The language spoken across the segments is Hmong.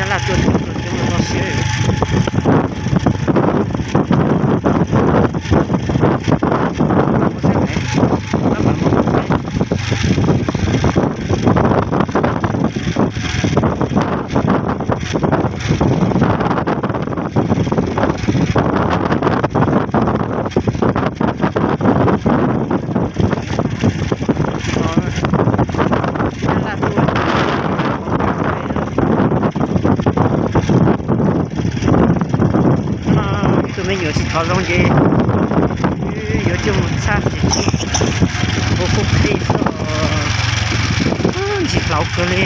Laj tuaj tuaj coob toj siab. Tus me nyuam tsis thov zoo ces yuav coj mus txhaj ces tsis ua kuj plig xwb os. Ntsis hlauv kawg li.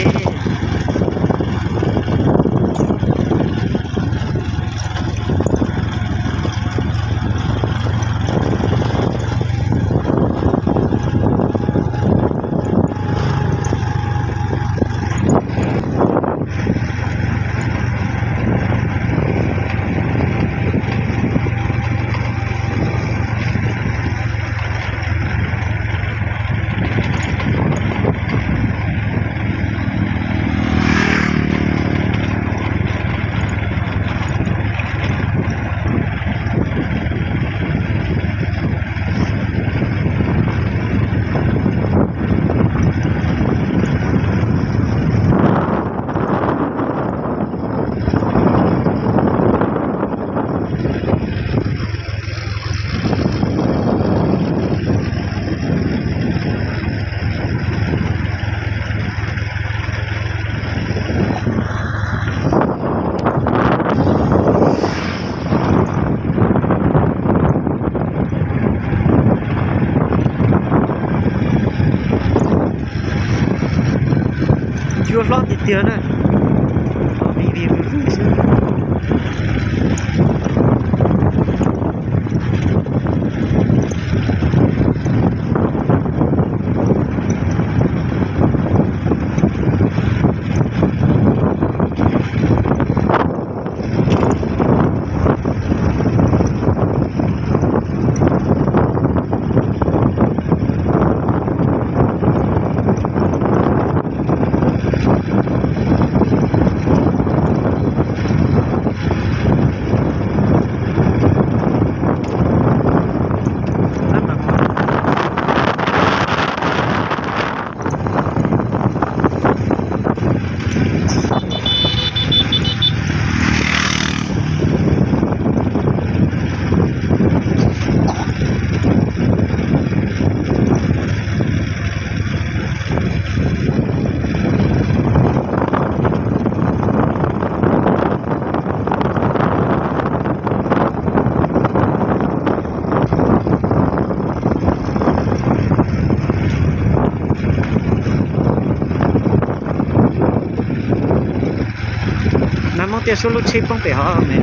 Cua hlob tiag tiag na, vim vim vwm vwm xwb. Nag hmo tias suab lub tsheb poob pem hov me.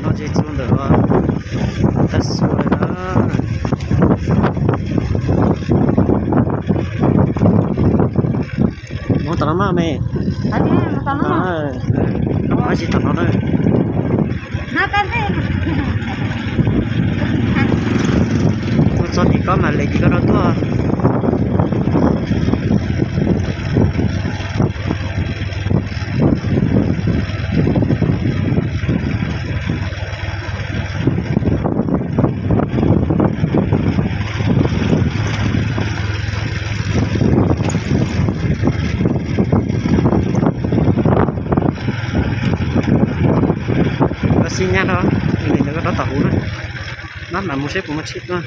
No ces txua ntawm tag xua na. Mus tom no mas me. Mus tsis tom no na. Mus txog tim ko mas lem tim ko rau tuaj. Xib nyab no, nws rov tom huv na. Mab mam mus seb puas muaj tsheb tuaj.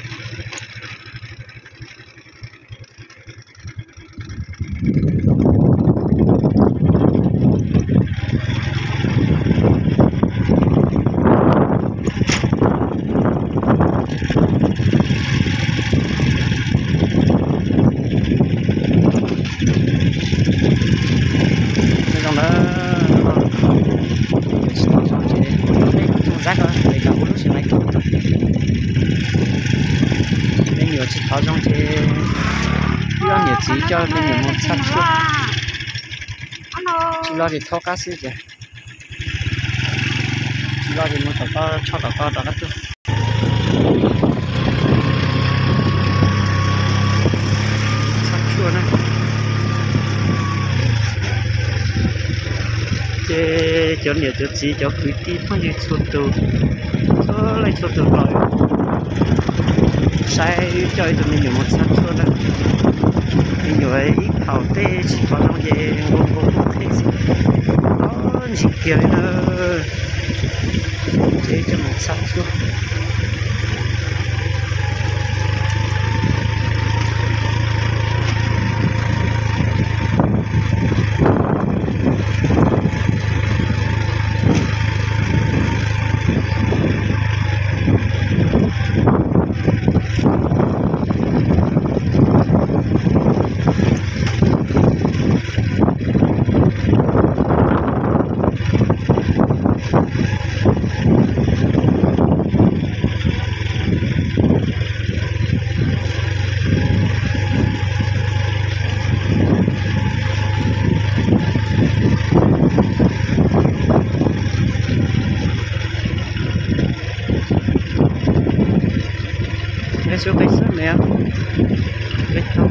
Zoo na, tsis tau zoo ces peb mus zab ko es kom ua lub sij hawm tau. Me nyuam tsis thov zoo ces wb ob niam txiv coj me nyuam mus txhaj tshuaj. Los ces thaub qab xwb ces, tsis los ces mus tom ko, tshoj tom ko rov qab tuaj. Txhab tshuaj na. Ces cov niam cov txiv cov kwv tij phooj ywg txhua tus, txhua leej txhua tus los saib coj ib tug me nyuam mus txhab tshuaj na. Me nyuam ib thaum tej tsis thov zoo ces nqua nqua qheb qheb xwb, ntsim kiag li na. Ces coj mus txhab tshuaj. Qe xwb qe xwb me, qe tau.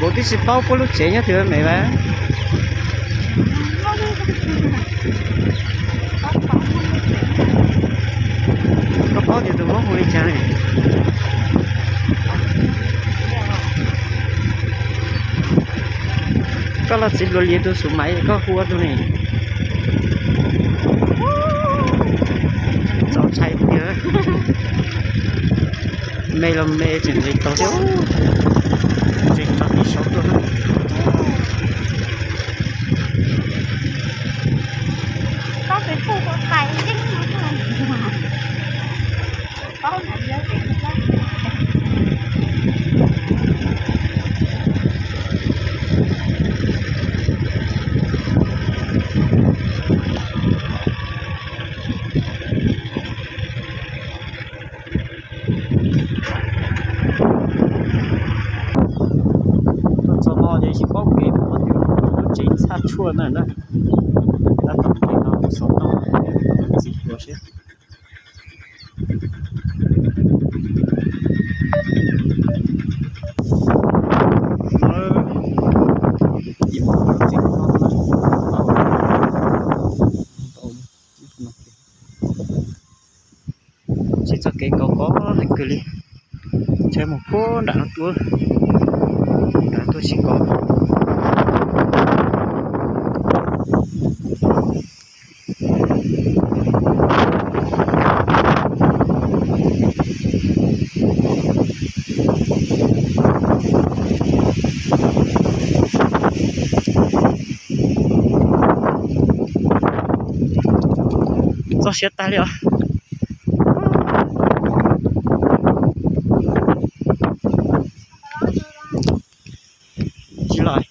Npaum tib si paub puab lub tsev nyob twg me vas. Koj paub tias tus Hmoob hu li cas ne? Koj los txiv hluas lias tus xub maim koj hu ua tus ne. Txaus ntshai tiag. Me los me tseem nqis tau thiab. Tseem tso ib saud tuaj na. Tuaj txog no ces tsis paub kev mus qhov twg, lub tsev txhaj tshuaj na na. Tab tom kev no xov tooj txiv hluas seb. Tsis txoj kev nkaus ko heev kawg li. Tsheb mus puag nram no tuaj, nram tuaj tsis nkaus. Txoj siab tag li os. Tsis los.